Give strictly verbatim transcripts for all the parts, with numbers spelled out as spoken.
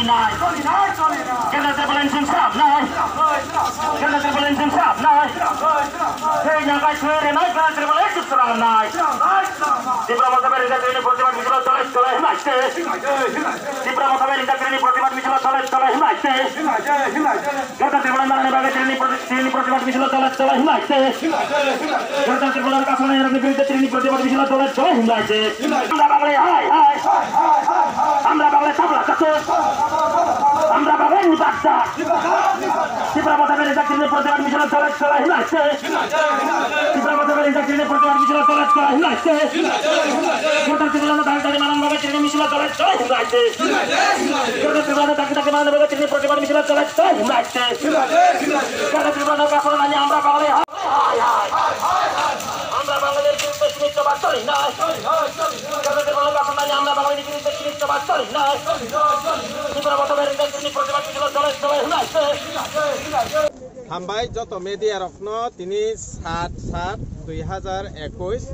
Nai. Greater Tipraland chwng srap nai. Greater Tipraland chwng srap nai. Thwi nakai thwi rinai Greater Tipraland chwng srap nai. Tipra Motha bai rijak tini protibad misil o chole chole hwnai se. Tipra Motha bai rijak tini protibad misil o chole chole hwnai se. Greater Tipraland manani bagwi tini proti-, tini protibad misil o chole chole hwnai se. Greater Tipraland kasonai rokni biruddhe tini protibad misil o chole chole hwnai se. Amra bagwi hai hai. Amra bagwi tabla kaso. Amra bagwi ni baksa. Tipra Motha bai rijak tini protibad misil o chole chole hwnai se. Tipra Motha bai rijak tini protibad misil o chole chole hwnai se. Greater Tipraland dagi dagi manani bagwi tini misil o chole chole hwnai se. Greater Tipraland dagi dagi manani bagwi tini protibad misil o chole chole hwnai se. Greater Tipraland kasonai amra bagwi hai hai hai. Amra bagwi ni biruddhe tini choba chole hwnai. Greater Tipraland kasonai amra bagwi ni biruddhe tini choba chole hwnai. Tipra Motha bai rijak tini protibad misil o chole chole hwnai se. Hambai joto media rokno tini sat sat dui hazar ekush.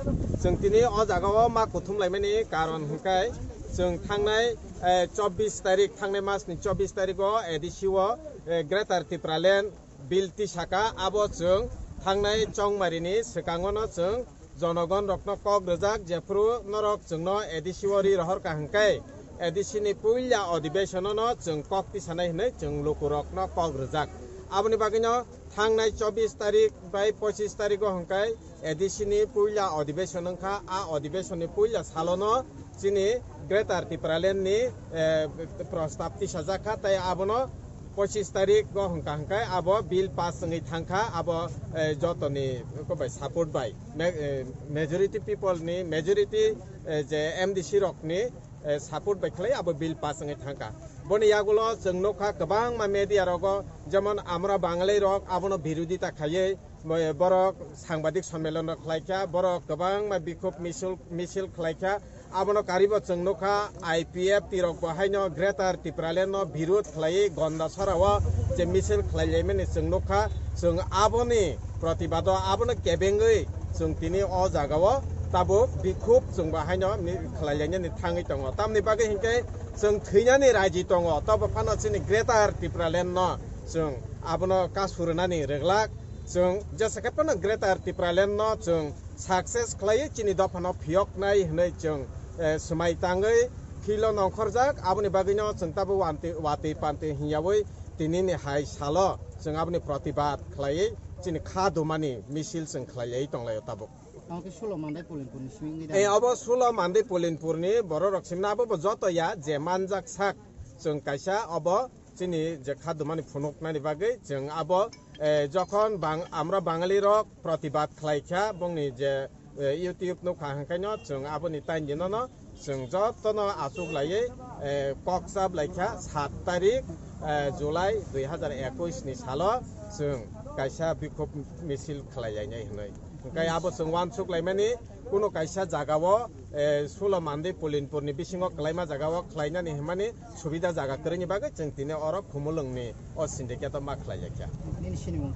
Chwng tini o jaga o ma kuthum laimani karon hwnkhe chwng thangnai, eh, chobbish tarik, thangnai mas ni chobbish tarik o A D C o, eh, Greater Tipraland bill tisaka, abo chwng thangnai chongmari ni swkango no chwng jonogon rokno kok rwjak, jephru norok chwngno A D C o ri rohor ka hwnkhe A D C ni puila odibeshono no chwng kok tisanai hwnwi chwng lukurokno kok rwjak. Aboni bagwino thangnai chobbish tarik bai pochish tarik o hwnkhe A D C ni puila odibeshon wngkha. A odibeshon ni puila salono chini Greater Tipraland ni, eh, prostab tisajak kha, tei abono pochish tarik o hwnkha hwnkhe abo bill pass wngwi thangkha, abo, eh, jotoni bai support bai. Ma-, eh, majority people ni, majority, eh, je M D C rok ni, eh, support bai khlai abo bill pass wngwi thangkha. Boni yagulo chwng nukha kwbangma media rogo, jemon Amra Bangali rok abono birodita khaiwi, eh, borok sangbadik sommelon rok khlaikha, borok kwbangma bikhub misil, misil khlaikha. Abono karibo chwng nukha, I P F T rok bo haino Greater Tipraland no birud khlaiwi Gondasara o je misil khlailaimani chwng nukha. Chwng aboni protibado abono kebengwi chwng tini o jaga o tabuk bikhub chwng bo haino mi-, khlailainani thangwi tongo. Tamni bagwi hinkhe chwng thwinani raji tongo, tobo phano chini Greater Tipraland no chwng abono kasu rwnani rwglak. Chwng jesa khe phano Greater Tipraland no chwng success khlaiwi chini dophano phiyoknai hwnwi chwng, eh, swmai tangwi fieldno nongkhorjak. Aboni bagwino chwng tabuk wanti-, watwi pantwi hwnyawi tinini hai salo chwng aboni protibad khlaiwi chini kha dumani misil chwng khlaiwi tonglaio tabuk. Tamo khe Sulo Mandai Polinpurni simi wngwi da? Eh, obo Sulo Mandai Polinpurni bororok simna abo bo joto ya je manjak sak chwng kaisa obo chini je kha dumani phunuknani bagwi chwng abo, eh, jokhon bang-, Amra Bangali rok protibad khlai kha, bongni je, eh, YouTube nukha hwnkhaino chwng aboni taindinono chwng jotono achuk laiwi, eh, kok chap lai kha, sat tarik, eh, July dui hazar ekush ni salo chwng kaisa bikhub misil khlai lainai hwnwi. Hwnkhe abo chwng uansuk laimani, kuno kaisa jagao, eh, Sulo Mandai Polinpurni bisingo kwlaima jagao khlainani hwnmani subida jaga kwrwini bagwi chwng tini oro Khumulwngni o syndicate-o ma khlai ya kha. Nini sinimung?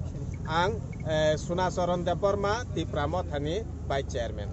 Ang, eh, Sunacharan Debbarma, Tipra Mothani Vice Chairman.